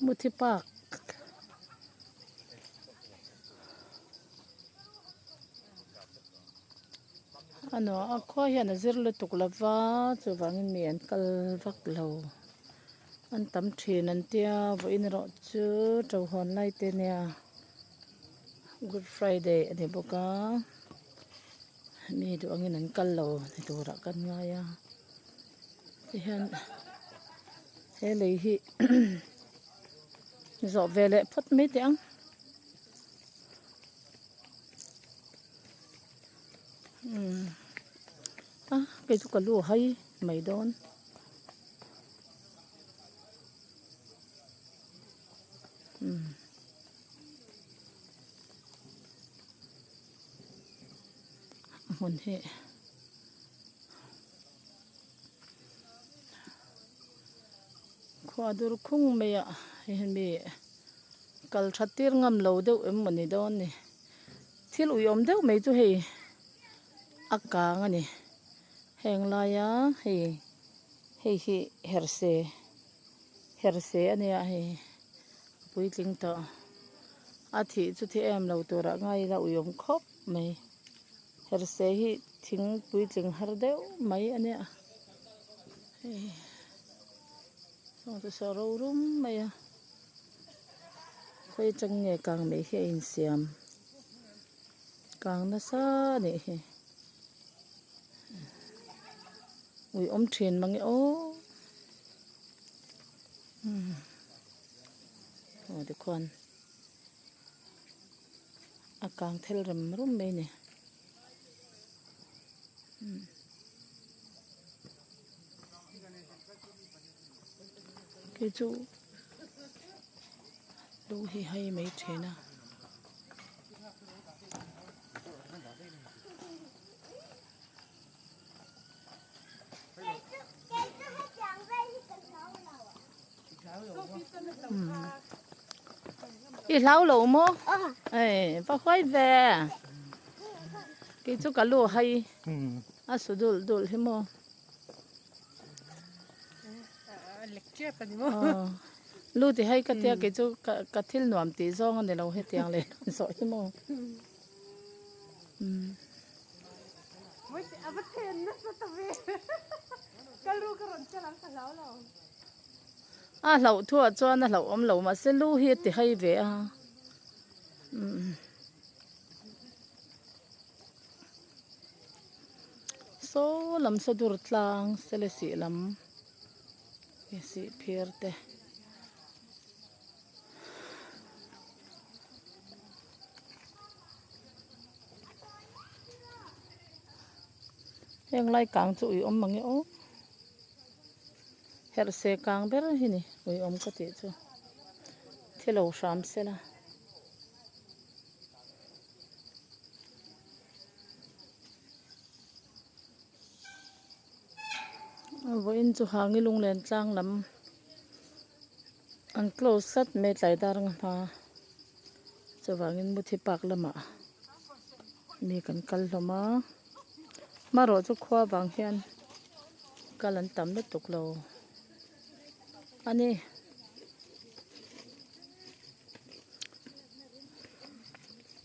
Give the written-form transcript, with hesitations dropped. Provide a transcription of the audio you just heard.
Muthi park a nuam a khua hian a zir lutuk lova chuvangin mi an kal vak lo an tam thin an tia vawiin erawh chu to hawn lai te nia good friday a ni bawk a mi duh angin an kal lo ni turah kan ngai a tihian he lei hi zawh ve leh phawt mai teh ang. Umm a kei chu ka lu a hai mai dawn. Umm a hmun hi. Khua dur khung mai a hei hian mi kal that tir ngam lo deuh em mawni dawn ni thil uiawm deuh mai chu hei a kang a ni heng laia hei hei hi herse herse a nia hei a puitling tawh a thih chu thi em lo turah ngai ila uiawm khawp mai. Herse hi thing puitling har deuh mai a nia hei saw saw ro rum mai a khawi atang nge kang mai hi a insiam kang nasa a nih hi ui awm thin mange aw umm aw tikhuan. A kang thel rem rum mai a ni kei chu lu hi hai mai thin a. I hlau lo maw ei va huai ve kei chu ka lu hai a su dul dul hi maw lu ti hai ka tia kei chu ka thil nuam tih zawng a ni lo hetiang leh zawh hi maw. A hlauh thuah chuan a hlauh awm lo mahse lu hi a ti hai ve a umm saw lam saw dur tlang sele sih lam sih phir te. Heng lai kang chu ui awm mange aw herh se kang ber hi ni ui awm ka tih chu thi lo hram se la. Vawiin chu hangi lunglen tlang lam an close tlat mai tlai dar ang hma chuvangin muthi park lamah mi kan kal hlawm a hmarawh chu khua vang hian kal an tam lutuk lo a ni.